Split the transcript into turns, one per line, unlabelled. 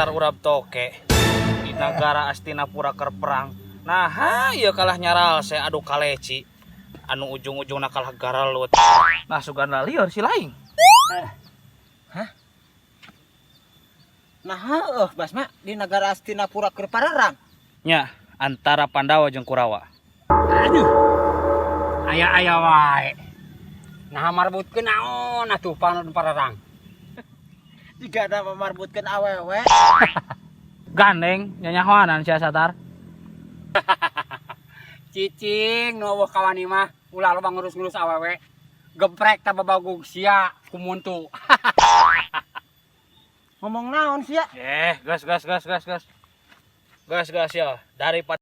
Dasar urap toke. Di negara Astinapura keur perang. Nah, ieu kalah nyaral saya adu kaleci. Anu ujung-ujungna kalah garalut. Nah, sugan lieur si laing.
Hah? Nah, heuh, Basma, di negara Astinapura keur pararang.
Nya, antara Pandawa jeung Kurawa.
Aduh. Aya-aya wae. Nah, marbutkeun naon atuh panon pararang?
Jika ada marbutkeun awewe.
Gandeng nyanyahoanan sia, Satar.
Cicing nu euweuh kawani mah ulah loba ngurus-ngurus awewe. Geprek ta babagug sia kumuntu.
Ngomong naon sia?
Eh, gas, gas, gas, gas, gas. Gas, gas ya. Daripada